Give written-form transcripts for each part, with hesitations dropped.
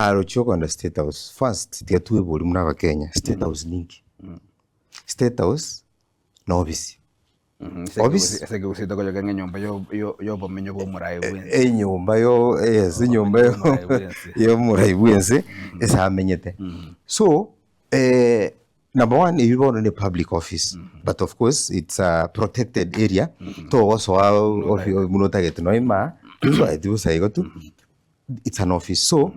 Arochie okogenda State House, first tiga tweborie buna abakenya, State House ninki? State House na ofisi. Ofisi. Ase ekegusii tokoyoka ng'a enyomba yobomenyo bwa omorai bwense. Enyomba yo yes enyomba yomorai bwense ase amenyete. So number one eywo bono ne public office but of course it's a protected area togosoa buna otagete nonya imaa tosoeti bosa igo tu. It's an office so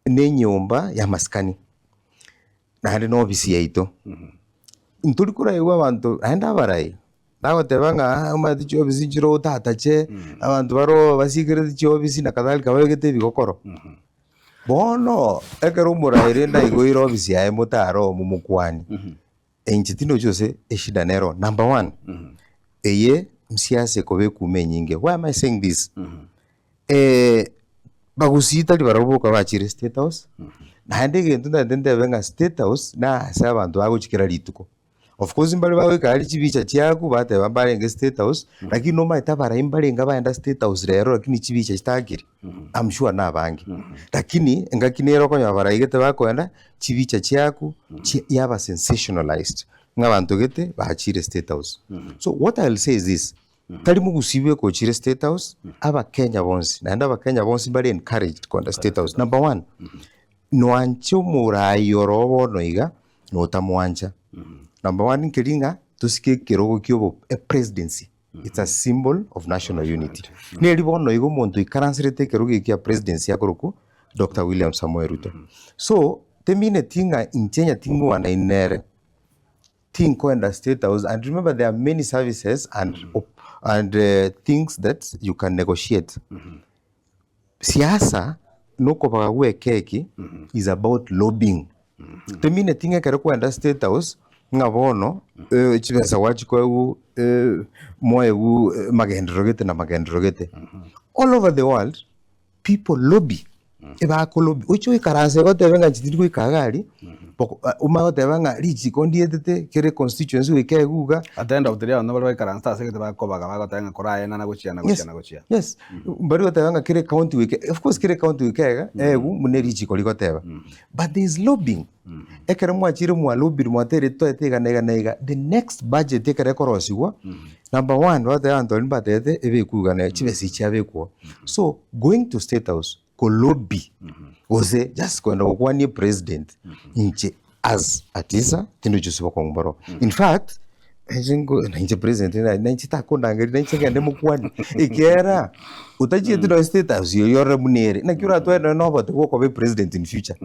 ne enyomba y'amasikani naende na ofisi yaito. Ntori koraigwa abanto naende abarai bagoteba ng'a omanyete chiofisi nchire otatache abanto baroo basikerete chiofisi na kadhalika babegete ebigokoro. Bono ekero omorai rende aigoire ofisi yaye motare oo momokwanie, inche tindochi gose eshida nero. Number one, eye nsiasa ekoba ekuma enyinge. Why am I saying this? Bagusii tari barabwo boka bachire State House, naende egento ntagete ntebe ng'a State House na ase abanto bagochia kera rituko. Of course mbare bagoika aria chibicha chiaku bateba mbarenge State House, lakini nomanyete abarai mbarenge abaenda State House rero lakini chibicha chitakiri, I'm sure nabange. Lakini engaki nere okonyora abarai gete bakoenda, chibicha chiaku chi yaba sensationalized, ng'a abanto gete bachire State House. So what I will say is this, Tari mogusii bweka ochire State House, Abakenya bonsi, naende Abakenya bonsi mbare encouraged kogenda State House. Number one, noanche omorai oro bono iga, notamwancha. Number one nkeri ng'a tosike ekerogo kia obo epresidency, it's a symbol of national unity. Neri bono iga omonto oikaranserete ekerogo eki kia presidency akorokwa Doctor William Samoei Ruto. So, temineti ng'a inche onye tingwanaini nere. Tinkoenda State House and remember there are many services and and things that you can negotiate. Siasa nokobaga gwa ekeki is about lobbying. Temineti ng'a ekero kwenda State House ng'a bono chibesa gwachikoegwa moegwe magenderero gete na magenderero gete. All over the world people lobby, ebako lobby oche oikaranse iga otebe ng'a inche tindi goika iga aria, boko omanye goteba ng'a richiko ndietete kere constituency goika egu iga. At the end of the day abanto baria baikaranse ase egete bakobaga bagoteba ng'a koraye ng'a nagochia nagochia nagochia. Yes, mbari goteba ng'a kere county goika of course kere county goika iga egu buna erichiko rigoteba, but there is lobbying. Ekero mwachire mwalobire mwateire toete iga na iga na iga, the next budget ekero ekorosiwa, number one bagoteba abanto baria mbatebete ebekwe iga na iga, chibesa echi chiabekwa oo. So going to state house kolobby gose just kogenda gokwania epresident, inche as Atisa tindochi ase bokong'u boroo. In fact, inche nko nainche president nainche takondangeria nainche ngende mokwanie, ekiagera otachieti nonye state house eywo orore buna ere, naki oratware nonye na obote bwa okoba epresident in future.